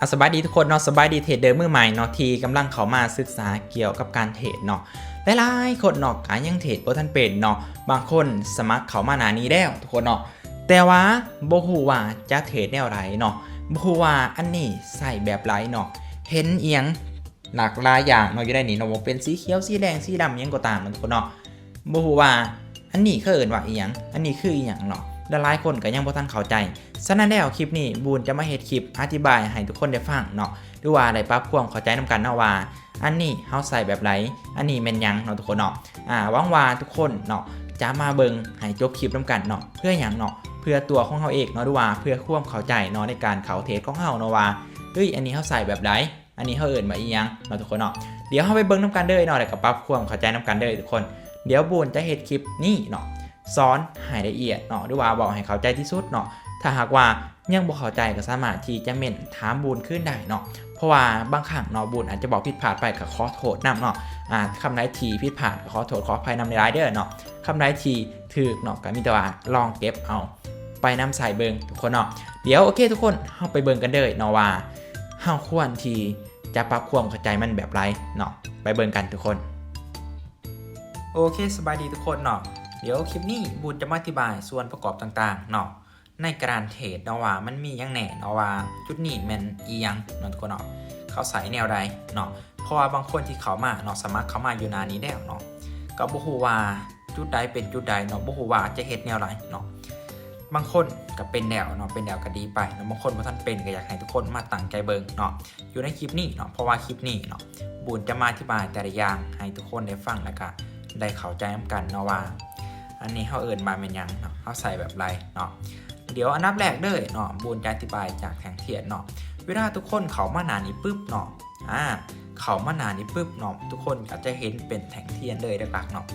ອາ ສະບາຍດີທຸກຄົນເນາະ, ສະບາຍດີເທຣດເດີມືໃໝ່ເນາະ ທີ່ກຳລັງເຂົ້າມາສຶກສາກ່ຽວກັບການເທຣດເນາະ. ຫຼາຍໆຄົນເນາະ ກະຍັງເທຣດບໍ່ທັນເປັນເນາະ, ບາງຄົນສະໝັກເຂົ້າມາໜ້ານີ້ແລ້ວທຸກຄົນເນາະ, ແຕ່ວ່າບໍ່ຮູ້ວ່າຈະເທຣດແນວໃດເນາະ, ບໍ່ຮູ້ວ່າອັນນີ້ໃຊ້ແບບໃດເນາະ. ເຫັນອີ່ຫຍັງຫຼາກຫຼາຍຢ່າງເນາະ ຢູ່ໃນນີ້ເນາະ, ບໍ່ເປັນສີຂຽວ ສີແດງ ສີດຳ ຫຍັງກໍຕາມເນາະທຸກຄົນເນາະ. ບໍ່ຮູ້ວ່າອັນນີ້ເຂົາເອີ້ນວ່າອີ່ຫຍັງ, ອັນນີ້ຄືອີ່ຫຍັງເນາະ, ຫຼາຍໆຄົນກໍຍັງບໍ່ທັນເຂົ້າໃຈ. ສະນັ້ນແລ້ວ ຄລິບນີ້ບູນຈະມາເຮັດຄລິບອະທິບາຍໃຫ້ທຸກຄົນໄດ້ຟັງເນາະ ຫຼືວ່າໄດ້ປັບຄວາມເຂົ້າໃຈນຳກັນເນາະວ່າ ອັນນີ້ເຮົາໃຊ້ແບບໃດ, ອັນນີ້ແມ່ນຫຍັງເນາະທຸກຄົນເນາະ. ອາ ຫວັງວ່າທຸກຄົນເນາະ ຈະມາເບິ່ງໃຫ້ຈົບຄລິບນຳກັນເນາະ. ເພື່ອຫຍັງເນາະ? ເພື່ອຕົວຂອງເຮົາເອງເນາະ ຫຼືວ່າເພື່ອຄວາມເຂົ້າໃຈເນາະ ໃນການເຂົ້າເທຣດຂອງເຮົາເນາະວ່າ ເອີຍ ອັນນີ້ເຮົາໃຊ້ແບບໃດ? ອັນນີ້ເຮົາເອີ້ນວ່າອີ່ຫຍັງເນາະທຸກຄົນເນາະ. ດຽວເຮົາໄປເບິ່ງນຳກັນເລີຍເນາະ ແລ້ວກໍປັບຄວາມເຂົ້າໃຈນຳກັນເລີຍທຸກຄົນ. ດຽວບູນຈະເຮັດຄລິບນີ້ເນາະ ສອນໃຫ້ລະອຽດເນາະ ຫຼືວ່າເວົ້າໃຫ້ເຂົ້າໃຈທີ່ສຸດເນາະ. ຖ້າຫາກວ່າຍັງບໍ່ເຂົ້າໃຈ ກໍສາມາດທີ່ຈະເມັ້ນຖາມບູນຄືນໄດ້ເນາະ, ເພາະວ່າບາງຄັ້ງເນາະ ບູນອາດຈະເວົ້າຜິດພາດໄປ ກໍຂໍໂທດນຳເນາະ. ອາ ຄຳໃດທີ່ຜິດພາດ ກໍຂໍໂທດຂໍອະໄພນຳຫຼາຍໆເດີເນາະ, ຄຳໃດທີ່ຖືກເນາະ ກໍມີແຕ່ວ່າລອງເກັບເອົາໄປນຳໃຊ້ເບິ່ງທຸກຄົນເນາະ. ດຽວ ໂອເຄທຸກຄົນ ເຮົາໄປເບິ່ງກັນເລີຍເນາະວ່າ ເຮົາຄວນທີ່ຈະປັບຄວາມເຂົ້າໃຈມັນແບບໃດເນາະ. ໄປເບິ່ງກັນທຸກຄົນ. ໂອເຄ ສະບາຍດີທຸກຄົນເນາະ. ດຽວຄລິບນີ້ບູນຈະມາອະທິບາຍສ່ວນປະກອບຕ່າງໆເນາະ ໃນການເທຣດເນາະວ່າມັນມີຫຍັງແດ່ເນາະ ວ່າຈຸດນີ້ແມ່ນອີ່ຫຍັງເນາະທຸກຄົນເນາະ, ເຂົາໃຊ້ແນວໃດເນາະ. ເພາະວ່າບາງຄົນທີ່ເຂົ້າມາເນາະ ສະໝັກເຂົ້າມາຢູ່ໜ້ານີ້ແລ້ວເນາະ ກໍບໍ່ຮູ້ວ່າຈຸດໃດເປັນຈຸດໃດເນາະ, ບໍ່ຮູ້ວ່າຈະເຮັດແນວໃດເນາະ. ບາງຄົນກໍເປັນແລ້ວເນາະ ເປັນແລ້ວກໍດີໄປເນາະ, ບາງຄົນບໍ່ທັນເປັນ ກໍຢາກໃຫ້ທຸກຄົນມາຕັ້ງໃຈເບິ່ງເນາະ ຢູ່ໃນຄລິບນີ້ເນາະ. ເພາະວ່າຄລິບນີ້ເນາະ ບູນຈະມາອະທິບາຍແຕ່ລະຢ່າງໃຫ້ທຸກຄົນໄດ້ຟັງ ແລ້ວກະໄດ້ເຂົ້າໃຈນຳກັນເນາະວ່າ ອັນນີ້ເຮົາເອີ້ນວ່າແມ່ນຫຍັງເນາະ, ເຮົາໃຊ້ແບບໃດເນາະ. ດຽວອັນດັບແລກເລີຍເນາະ ບູນຈະອະທິບາຍຈາກແທ່ງທຽນເນາະ. ເວລາທຸກຄົນເຂົ້າມາໜ້ານີ້ປຶບເນາະ ອາ ເຂົ້າມາໜ້ານີ້ປຶບເນາະ ທຸກຄົນກໍຈະເຫັນເປັນແທ່ງທຽນເລີຍຫຼັກໆເນາະ,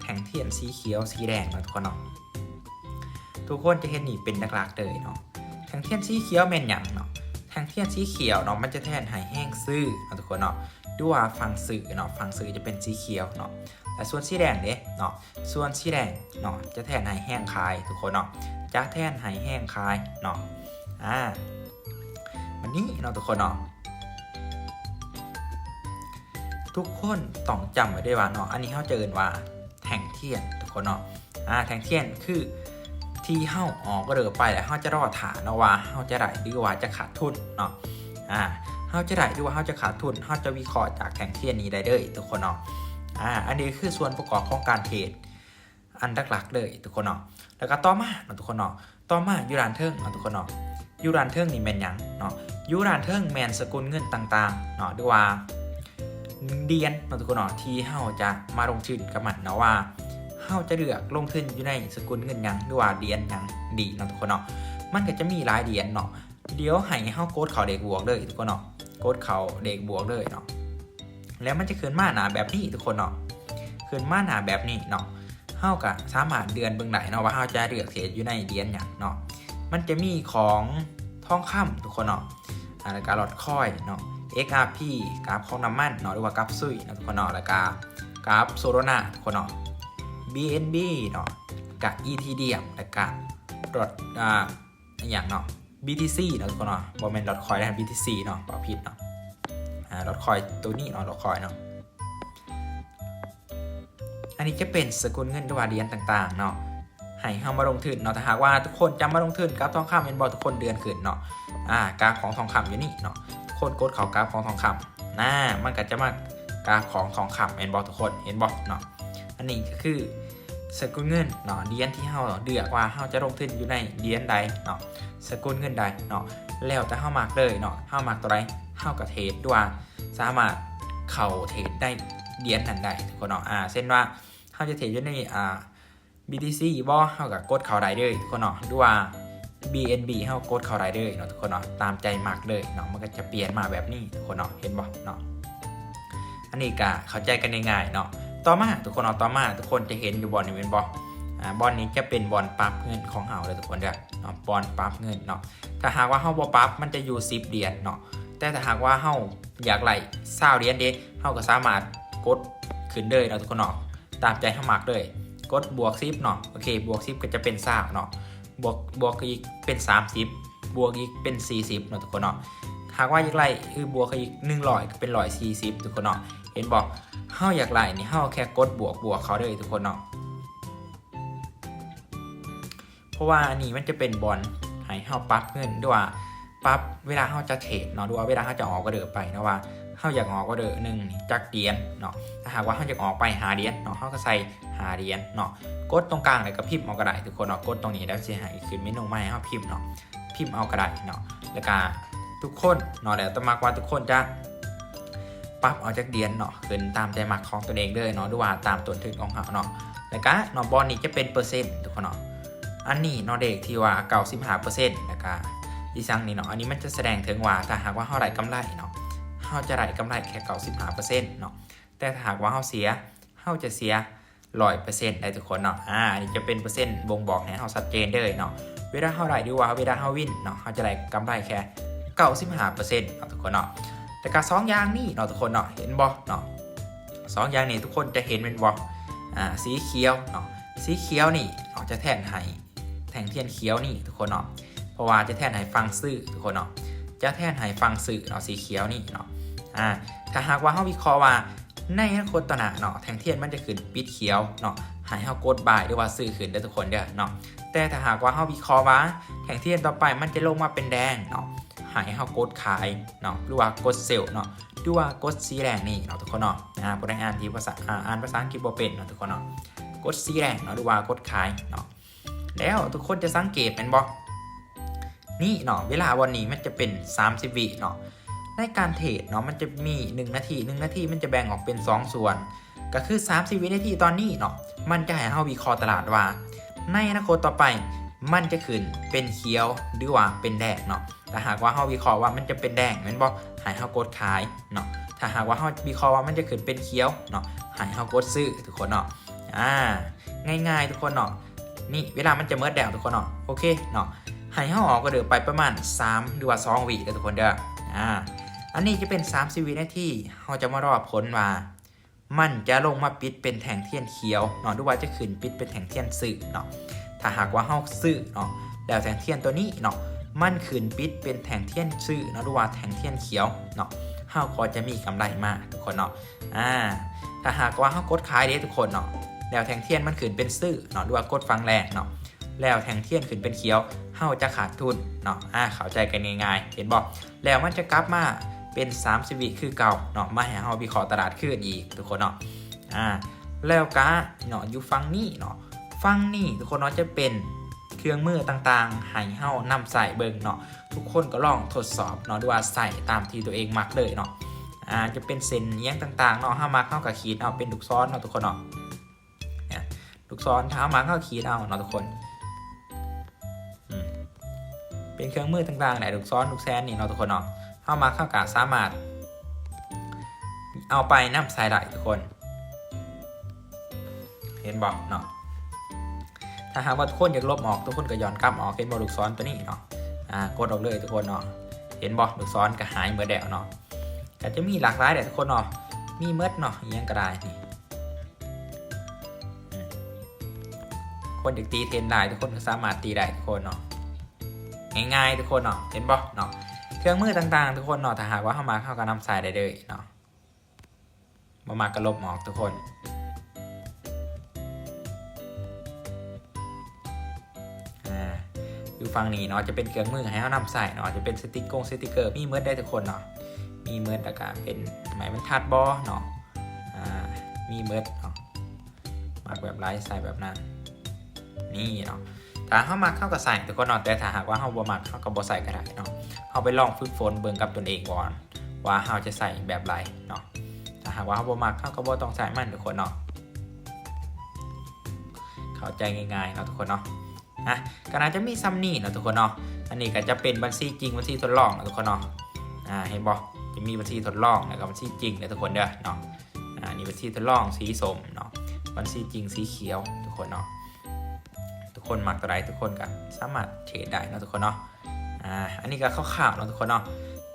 ແທ່ງທຽນສີຂຽວ ສີແດງເນາະທຸກຄົນເນາະ. ທຸກຄົນຈະເຫັນນີ້ເປັນຫຼັກໆເລີຍເນາະ. ແທ່ງທຽນສີຂຽວແມ່ນຫຍັງເນາະ? ແທ່ງທຽນສີຂຽວເນາະ ມັນຈະແທນໃຫ້ແຮງຊື້ເນາະທຸກຄົນເນາະ ຫຼືວ່າຝັ່ງຊື້ເນາະ, ຝັ່ງຊື້ຈະເປັນສີຂຽວເນາະ ແລະ ສ່ວນສີແດງເດ້ເນາະ, ສ່ວນສີແດງເນາະ ຈະແທນໃຫ້ແຮງຂາຍທຸກຄົນເນາະ, ຈະແທນໃຫ້ແຮງຂາຍເນາະ. ອາ ບາດນີ້ເນາະທຸກຄົນເນາະ ທຸກຄົນຕ້ອງຈຳໄວ້ເດ້ວ່າເນາະ ອັນນີ້ເຮົາຈະເອີ້ນວ່າ ແທ່ງທຽນທຸກຄົນເນາະ. ອາ ແທ່ງທຽນຄືທີ່ເຮົາອອກອໍເດີໄປ ແລ້ວເຮົາຈະລໍຖ້າເນາະວ່າເຮົາຈະໄດ້ ຫຼືວ່າຈະຂາດທຶນເນາະ. ອາ ເຮົາຈະໄດ້ ຫຼືວ່າເຮົາຈະຂາດທຶນ ເຮົາຈະວິເຄາະຈາກແທ່ງທຽນນີ້ໄດ້ເລີຍທຸກຄົນເນາະ. ອາ ອັນນີ້ຄືສ່ວນປະກອບຂອງການເທຣດ ອັນຫຼັກໆເລີຍທຸກຄົນເນາະ. ແລ້ວກໍຕໍ່ມາເນາະທຸກຄົນເນາະ ຕໍ່ມາຢູ່ດ້ານເທິງເນາະທຸກຄົນເນາະ, ຢູ່ດ້ານເທິງນີ້ແມ່ນຫຍັງເນາະ? ຢູ່ດ້ານເທິງແມ່ນສະກຸນເງິນຕ່າງໆເນາະ ຫຼືວ່າຫຼຽນເນາະທຸກຄົນເນາະ ທີ່ເຮົາຈະມາລົງທຶນກັບມັນເນາະ ວ່າເຮົາຈະເລືອກລົງທຶນຢູ່ໃນສະກຸນເງິນຫຍັງ ຫຼືວ່າຫຼຽນຫຍັງດີເນາະທຸກຄົນເນາະ. ມັນກໍຈະມີຫຼາຍຫຼຽນເນາະ. ດຽວໃຫ້ເຮົາກົດເຂົ້າເລກບວກເລີຍທຸກຄົນເນາະ, ກົດເຂົ້າເລກບວກເລີຍເນາະ. ແລ້ວມັນຈະຂຶ້ນມາໜ້າແບບນີ້ທຸກຄົນເນາະ, ຂຶ້ນມາໜ້າແບບນີ້ເນາະ. ເຮົາກໍສາມາດເລື່ອນເບິ່ງໄດ້ເນາະ ວ່າເຮົາຈະເລືອກເທຣດຢູ່ໃນຫຼຽນຫຍັງເນາະ. ມັນຈະມີຂອງທອງຄຳທຸກຄົນເນາະ, ອາ ແລ້ວກໍລອດຄອຍເນາະ, ເອັກອາພີ ກາບຂອງນ້ຳມັນເນາະ ຫຼືວ່າກາບຊຸຍເນາະທຸກຄົນເນາະ, ແລ້ວກໍກາບໂຊໂລນາທຸກຄົນເນາະ, ບີເອັນບີເນາະ, ກະອີທີເຣຍມ ແລ້ວກະລອດ ອາ ອີ່ຫຍັງເນາະ ບີທີຊີເນາະທຸກຄົນເນາະ, ບໍ່ແມ່ນດອດຄອຍນະ ບີທີຊີເນາະ ເວົ້າຜິດເນາະ. ອາ ດອດຄອຍໂຕນີ້ເນາະ ດອດຄອຍເນາະ. ອັນນີ້ຈະເປັນສະກຸນເງິນ ຫຼືວ່າຫຼຽນຕ່າງໆເນາະ ໃຫ້ເຮົາມາລົງທຶນເນາະ. ຖ້າຫາກວ່າທຸກຄົນຈະມາລົງທຶນກັບທອງຄຳແມ່ນບໍ່? ທຸກຄົນເລື່ອນຂຶ້ນເນາະ, ອາ ກາບຂອງທອງຄຳຢູ່ນີ້ເນາະ, ທຸກຄົນກົດເຂົ້າກາບຂອງທອງຄຳນະ ມັນກໍຈະມາກາບຂອງທອງຄຳແມ່ນບໍ່? ທຸກຄົນເຫັນບໍ່ເນາະ? ອັນນີ້ກໍຄື ສະກຸນເງິນເນາະ, ຫຼຽນທີ່ເຮົາເລືອກວ່າເຮົາຈະລົງທຶນຢູ່ໃນຫຼຽນໃດເນາະ, ສະກຸນເງິນໃດເນາະ, ແລ້ວແຕ່ເຮົາມັກເລີຍເນາະ. ເຮົາມັກຕົວໃດເຮົາກໍເທຣດ ຫຼືວ່າສາມາດເຂົ້າເທຣດໃນຫຼຽນນັ້ນໄດ້ທຸກຄົນເນາະ. ອາ ເຊັ່ນວ່າເຮົາຈະເທຣດຢູ່ໃນ ອາ ບີທີຊີບໍ ເຮົາກໍກົດເຂົ້າໄດ້ເລີຍທຸກຄົນເນາະ, ຫຼືວ່າ ບີເອັນບີ ເຮົາກົດເຂົ້າໄດ້ເລີຍເນາະທຸກຄົນເນາະ, ຕາມໃຈມັກເລີຍເນາະ. ມັນກໍຈະປ່ຽນມາແບບນີ້ທຸກຄົນເນາະ, ເຫັນບໍ່ເນາະ? ອັນນີ້ກໍເຂົ້າໃຈກັນງ່າຍໆເນາະ. ຕໍ່ມາທຸກຄົນເນາະ, ຕໍ່ມາທຸກຄົນຈະເຫັນຢູ່ບ່ອນນີ້ແມ່ນບໍ່? ອາ ບ່ອນນີ້ຈະເປັນບ່ອນປັບເງິນຂອງເຮົາເດີທຸກຄົນເດີເນາະ, ບ່ອນປັບເງິນເນາະ. ຖ້າຫາກວ່າເຮົາບໍ່ປັບ ມັນຈະຢູ່ສິບຫຼຽນເນາະ, ແຕ່ຖ້າຫາກວ່າເຮົາຢາກໄດ້ຊາວຫຼຽນເດ ເຮົາກໍສາມາດກົດຂຶ້ນເລີຍເນາະທຸກຄົນເນາະ, ຕາມໃຈເຮົາມັກເລີຍ. ກົດບວກສິບເນາະ, ໂອເຄ ບວກສິບກໍຈະເປັນຊາວເນາະ, ບວກ ບວກອີກເປັນສາມສິບ, ບວກອີກເປັນສີ່ສິບເນາະທຸກຄົນເນາະ. ຫ ຫາກວ່າຢາກໄລ່ ຄືບວກເຂົ້າອີກໜຶ່ງຮ້ອຍ ກໍເປັນຮ້ອຍສີ່ສິບ ທຸກຄົນເນາະ. ເຫັນບໍ່? ເຮົາຢາກໄລ່ນີ້ ເຮົາແຄ່ກົດບວກ ບວກເຂົ້າເລີຍ ທຸກຄົນເນາະ. ເພາະວ່າອັນນີ້ມັນຈະເປັນບ່ອນໃຫ້ເຮົາປັບເງິນ ຫຼືວ່າປັບເວລາເຮົາຈະເທຣດເນາະ ຫຼືວ່າເວລາເຮົາຈະອອກອໍເດີໄປເນາະ ວ່າເຮົາຢາກອອກອໍເດີໜຶ່ງນີ້ຈັກຫຼຽນເນາະ. ຖ້າຫາກວ່າເຮົາຢາກອອກໄປຫ້າຫຼຽນເນາະ ເຮົາກໍໃສ່ຫ້າຫຼຽນເນາະ. ກົດຕົງກາງແລ້ວກໍພິມເອົາກໍໄດ້ ທຸກຄົນເນາະ. ກົດຕົງນີ້ແລ້ວຊິໃຫ້ຂຶ້ນເມນູໃໝ່ໃຫ້ເຮົາພິມເນາະ. ພິມເອົາກໍໄດ້ເນາະ. ແລ້ວກະທຸກຄົນເນາະ ແລ້ວແຕ່ມັກວ່າທຸກຄົນຈະປັບເອົາຈັກຫຼຽນເນາະ ຂຶ້ນຕາມໃຈມັກຂອງຕົນເອງເລີຍເນາະ ຫຼືວ່າຕາມຕົ້ນທຶນຂອງເຮົາເນາະ. ແລ້ວກະເນາະ ບ່ອນນີ້ຈະເປັນເປີເຊັນ ທຸກຄົນເນາະ. ອັນນີ້ເນາະ ເລກທີ່ວ່າເກົ້າສິບຫ້າເປີເຊັນ ແລ້ວກະອີ່ສັງນີ້ເນາະ ອັນນີ້ມັນຈະສະແດງເຖິງວ່າ ຖ້າຫາກວ່າເຮົາໄດ້ກຳໄລເນາະ ເຮົາຈະໄດ້ກຳໄລແຄ່ເກົ້າສິບຫ້າເປີເຊັນເນາະ. ແຕ່ຖ້າຫາກວ່າເຮົາເສຍ ເຮົາຈະເສຍ ຮ້ອຍເປີເຊັນ ໄດ້ ທຸກຄົນເນາະ. ອາ ອັນນີ້ຈະເປັນເປີເຊັນບົ່ງບອກໃຫ້ເຮົາຊັດເຈນເລີຍເນາະ. ເວລາເຮົາໄດ້ ຫຼືວ່າເວລາເຮົາວິນເນາະ ເຮົາຈະໄດ້ກຳໄລແຄ່ເກົ້າສິບຫ້າເປີເຊັນເນາະ ທຸກຄົນເນາະ. ແຕ່ກະສອງຢ່າງນີ້ເນາະ ທຸກຄົນເນາະ ເຫັນບໍ່ເນາະ? ສອງຢ່າງນີ້ທຸກຄົນຈະເຫັນແມ່ນບໍ່? ອາ ສີຂຽວເນາະ ສີຂຽວນີ້ເນາະ ຈະແທນໃຫ້ແທ່ງທຽນຂຽວນີ້ ທຸກຄົນເນາະ. ເພາະວ່າຈະແທນໃຫ້ຝັ່ງຊື້ ທຸກຄົນເນາະ. ຈະແທນໃຫ້ຝັ່ງຊື້ເນາະ ສີຂຽວນີ້ເນາະ. ອາ ຖ້າຫາກວ່າເຮົາວິເຄາະວ່າ ໃນອະນາຄົດຕໍ່ໜ້າເນາະ ແທ່ງທຽນມັນຈະຂຶ້ນປິດຂຽວເນາະ ໃຫ້ເຮົາກົດບາຍ ຫຼືວ່າຊື້ຂຶ້ນເດີ ທຸກຄົນເດີເນາະ. ແຕ່ຖ້າຫາກວ່າເຮົາວິເຄາະວ່າ ແທ່ງທຽນຕໍ່ໄປມັນຈະລົງມາເປັນແດງເນາະ ໃຫ້ເຮົາກົດຂາຍເນາະ ຫຼືວ່າກົດເຊວເນາະ ຫຼືວ່າກົດສີແດງນີ້ເນາະ ທຸກຄົນເນາະ. ອາ ຜູ້ໃດອ່ານທີ່ພາສາ ອາ ອ່ານພາສາອັງກິດບໍ່ເປັນເນາະ ທຸກຄົນເນາະ ກົດສີແດງເນາະ ຫຼືວ່າກົດຂາຍເນາະ. ແລ້ວທຸກຄົນຈະສັງເກດແມ່ນບໍ່? ນີ້ເນາະ ເວລາບ່ອນນີ້ມັນຈະເປັນສາມສິບວິເນາະ. ໃນການເທຣດເນາະ ມັນຈະມີໜຶ່ງນາທີ ໜຶ່ງນາທີມັນຈະແບ່ງອອກເປັນສອງສ່ວນ ກໍຄືສາມສິບວິນາທີຕອນນີ້ເນາະ ມັນຈະໃຫ້ເຮົາວິເຄາະຕະຫຼາດວ່າ ໃນອະນາຄົດຕໍ່ໄປມັນຈະຂຶ້ນເປັນຂຽວ ຫຼືວ່າເປັນແດງເນາະ. ຖ້າຫາກວ່າເຮົາວິເຄາະວ່າມັນຈະເປັນແດງແມ່ນບໍ່? ໃຫ້ເຮົາກົດຂາຍເນາະ. ຖ້າຫາກວ່າເຮົາວິເຄາະວ່າມັນຈະຂຶ້ນເປັນຂຽວເນາະ ໃຫ້ເຮົາກົດຊື້ ທຸກຄົນເນາະ. ອາ ງ່າຍໆ ທຸກຄົນເນາະ. ນີ້ ເວລາມັນຈະໝົດແລ້ວ ທຸກຄົນເນາະ. ໂອເຄເນາະ ໃຫ້ເຮົາອອກອໍເດີໄປປະມານສາມ ຫຼືວ່າສອງວິເດີ ທຸກຄົນເດີ. ອາ ອັນນີ້ຈະເປັນສາມສິບວິນາທີ ເຮົາຈະມາລໍຜົນວ່າ ມັນຈະລົງມາປິດເປັນແທ່ງທຽນຂຽວເນາະ ຫຼືວ່າຈະຂຶ້ນປິດເປັນແທ່ງທຽນຊື້ເນາະ. ຖ້າຫາກວ່າເຮົາຊື້ເນາະ ແລ້ວແທ່ງທຽນຕົວນີ້ເນາະ ມັນຂຶ້ນປິດເປັນແທ່ງທຽນຊື້ເນາະ ຫຼືວ່າແທ່ງທຽນຂຽວເນາະ ເຮົາກໍຈະມີກຳໄລມາ ທຸກຄົນເນາະ. ອາ ຖ້າຫາກວ່າເຮົາກົດຂາຍເດ້ ທຸກຄົນເນາະ ແລ້ວແທ່ງທຽນມັນຂຶ້ນເປັນຊື້ເນາະ ຫຼືວ່າກົດຝັ່ງແດງເນາະ ແລ້ວແທ່ງທຽນຂຶ້ນເປັນຂຽວ ເຮົາຈະຂາດທຶນເນາະ. ອາ ເຂົ້າໃຈກັນງ່າຍໆ ເຫັນບໍ່? ແລ້ວມັນຈະກັບມາເປັນສາມສິບວິຄືເກົ່າເນາະ ມາໃຫ້ເຮົາວິເຄາະຕະຫຼາດຄືນອີກ ທຸກຄົນເນາະ. ອາ ແລ້ວກະເນາະ ຢູ່ຝັ່ງນີ້ເນາະ ຝັ່ງນີ້ ທຸກຄົນເນາະ ຈະເປັນເຄື່ອງມືຕ່າງໆ ໃຫ້ເຮົານຳໃຊ້ເບິ່ງເນາະ. ທຸກຄົນກໍລອງທົດສອບເນາະ ຫຼືວ່າໃຊ້ຕາມທີ່ຕົວເອງມັກເລີຍເນາະ. ອາ ຈະເປັນເສັ້ນຫຍັງຕ່າງໆເນາະ ເຮົາມັກເຮົາກໍຂີດເອົາເປັນລູກສອນເນາະ ທຸກຄົນເນາະ. ອາ ລູກສອນ ຖ້າເຮົາມັກເຮົາຂີດເອົາເນາະ ທຸກຄົນ. ອືມ ເປັນເຄື່ອງມືຕ່າງໆ ແຫຼະ ລູກສອນ ລູກແຊນນີ້ເນາະ ທຸກຄົນເນາະ. ເຮົາມັກເຮົາກໍສາມາດເອົາໄປນຳໃຊ້ໄດ້ ທຸກຄົນ ເຫັນບໍ່ເນາະ? ຖ້າຫາກວ່າທຸກຄົນຢາກລົບອອກ ທຸກຄົນກໍຍ້ອນກັບອອກ ເຫັນບໍ່? ລູກສອນຕົວນີ້ເນາະ ອາ ກົດອອກເລີຍ ທຸກຄົນເນາະ. ເຫັນບໍ່? ລູກສອນກໍຫາຍໝົດແລ້ວເນາະ. ກໍຈະມີຫຼາກຫຼາຍແຫຼະ ທຸກຄົນເນາະ ມີໝົດເນາະ ອີ່ຫຍັງກໍໄດ້ນີ້. ອືມ ຄົນຢາກຕີເທຣນໄດ້ ທຸກຄົນກໍສາມາດຕີໄດ້ ທຸກຄົນເນາະ ງ່າຍໆ ທຸກຄົນເນາະ. ເຫັນບໍ່ເນາະ? ເຄື່ອງມືຕ່າງໆ ທຸກຄົນເນາະ ຖ້າຫາກວ່າເຮົາມັກ ເຮົາກໍນຳໃຊ້ໄດ້ເລີຍເນາະ ບໍ່ມັກກໍລົບອອກ ທຸກຄົນ. ອາ ຢູ່ຝັ່ງນີ້ເນາະ ຈະເປັນເຄື່ອງມືໃຫ້ເຮົານຳໃຊ້ເນາະ ຈະເປັນສະຕິກກົງສະຕິກເກີ ມີໝົດເດ້ ທຸກຄົນເນາະ ມີໝົດ. ແລ້ວກະເປັນໄມ້ບັນທັດບໍເນາະ ອາ ມີໝົດເນາະ ມັກແບບໃດໃສ່ແບບນັ້ນ ນີ້ເນາະ. ຖ້າເຮົາມັກເຮົາກໍໃສ່ ທຸກຄົນເນາະ ແຕ່ຖ້າຫາກວ່າເຮົາບໍ່ມັກ ເຮົາກໍບໍ່ໃສ່ກໍໄດ້ເນາະ. ເຮົາໄປລອງຝຶກຝົນເບິ່ງກັບຕົນເອງກ່ອນ ວ່າເຮົາຈະໃສ່ແບບໃດເນາະ. ຖ້າຫາກວ່າເຮົາບໍ່ມັກ ເຮົາກໍບໍ່ຕ້ອງໃສ່ມັນ ທຸກຄົນເນາະ. ເຂົ້າໃຈງ່າຍໆເນາະ ທຸກຄົນເນາະ. ອາ ກໍໜ້າຈະມີສ່ຳນີ້ເນາະ ທຸກຄົນເນາະ. ອັນນີ້ກໍຈະເປັນບັນຊີຈິງ ບັນຊີທົດລອງເນາະ ທຸກຄົນເນາະ. ອາ ເຫັນບໍ່? ຈະມີບັນຊີທົດລອງ ແລ້ວກໍບັນຊີຈິງເດີ ທຸກຄົນເດີເນາະ. ອາ ນີ້ບັນຊີທົດລອງສີສົ້ມເນາະ ບັນຊີຈິງສີຂຽວ ທຸກຄົນເນາະ. ທຸກຄົນມັກຕົວໃດ ທຸກຄົນກໍສາມາດເທຣດໄດ້ເນາະ ທຸກຄົນເນາະ. ອາ ອັນນີ້ກໍຄ່າວໆເນາະ ທຸກຄົນເນາະ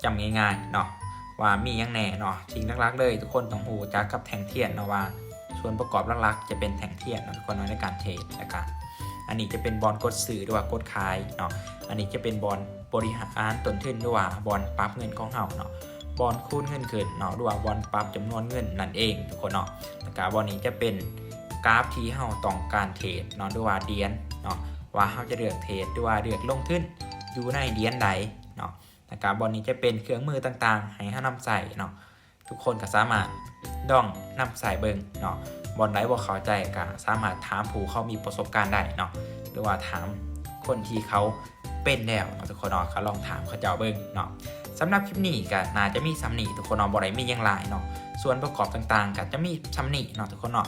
ຈຳງ່າຍໆເນາະ ວ່າມີຫຍັງແດ່ເນາະ. ສິ່ງຫຼັກໆເລີຍ ທຸກຄົນຕ້ອງຮູ້ຈັກກັບແທ່ງທຽນເນາະ ວ່າສ່ວນປະກອບຫຼັກໆຈະເປັນແທ່ງທຽນເນາະ ທຸກຄົນເນາະ ໃນການເທຣດ. ແລ້ວກໍ ອັນນີ້ຈະເປັນບ່ອນກົດຊື້ ຫຼືວ່າກົດຂາຍເນາະ. ອັນນີ້ຈະເປັນບ່ອນບໍລິຫານຕົ້ນທຶນ ຫຼືວ່າບ່ອນປັບເງິນຂອງເຮົາເນາະ, ບ່ອນຄູນເງິນຂຶ້ນເນາະ ຫຼືວ່າບ່ອນປັບຈຳນວນເງິນນັ້ນເອງທຸກຄົນເນາະ. ແລ້ວກະບ່ອນນີ້ຈະເປັນກຣາຟທີ່ເຮົາຕ້ອງການເທຣດເນາະ ຫຼືວ່າຫຼຽນເນາະ ວ່າເຮົາຈະເລືອກເທຣດ ຫຼືວ່າເລືອກລົງທຶນຢູ່ໃນຫຼຽນໃດເນາະ. ແລ້ວກະບ່ອນນີ້ຈະເປັນເຄື່ອງມືຕ່າງໆໃຫ້ເຮົານຳໃຊ້ເນາະ. ທຸກຄົນກໍສາມາດລອງນຳໃຊ້ເບິ່ງເນາະ. ບ່ອນໃດບໍ່ເຂົ້າໃຈກໍສາມາດຖາມຜູ້ເຂົາມີປະສົບການໄດ້ເນາະ ຫຼືວ່າຖາມຄົນທີ່ເຂົາເປັນແລ້ວເນາະ ທຸກຄົນເນາະ, ກໍລອງຖາມເຂົາເຈົ້າເບິ່ງເນາະ. ສຳລັບຄລິບນີ້ກໍໜ້າຈະມີສ່ຳນີ້ທຸກຄົນເນາະ, ບໍ່ໄດ້ມີຫຍັງຫຼາຍເນາະ. ສ່ວນປະກອບຕ່າງໆກໍຈະມີສ່ຳນີ້ເນາະ ທຸກຄົນເນາະ.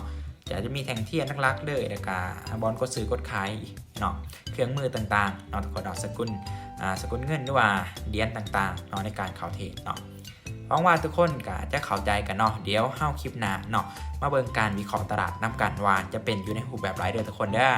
ຈະ ຈະມີແທ່ງທຽນຫຼັກໆເລີຍ ແລ້ວກະບ່ອນກົດຊື້ກົດຂາຍເນາະ, ເຄື່ອງມືຕ່າງໆເນາະ ທຸກຄົນເນາະ, ສະກຸນ ອາ ສະກຸນເງິນ ຫຼືວ່າຫຼຽນຕ່າງໆເນາະ ໃນການເຂົ້າເທຣດເນາະ. ຫວັງວ່າທຸກຄົນກໍຈະເຂົ້າໃຈກັນເນາະ. ດຽວເຮົາຄລິບໜ້າເນາະ ມາເບິ່ງການວິເຄາະຕະຫຼາດນຳກັນວ່າຈະເປັນຢູ່ໃນຮູບແບບໃດເດີທຸກຄົນເດີ.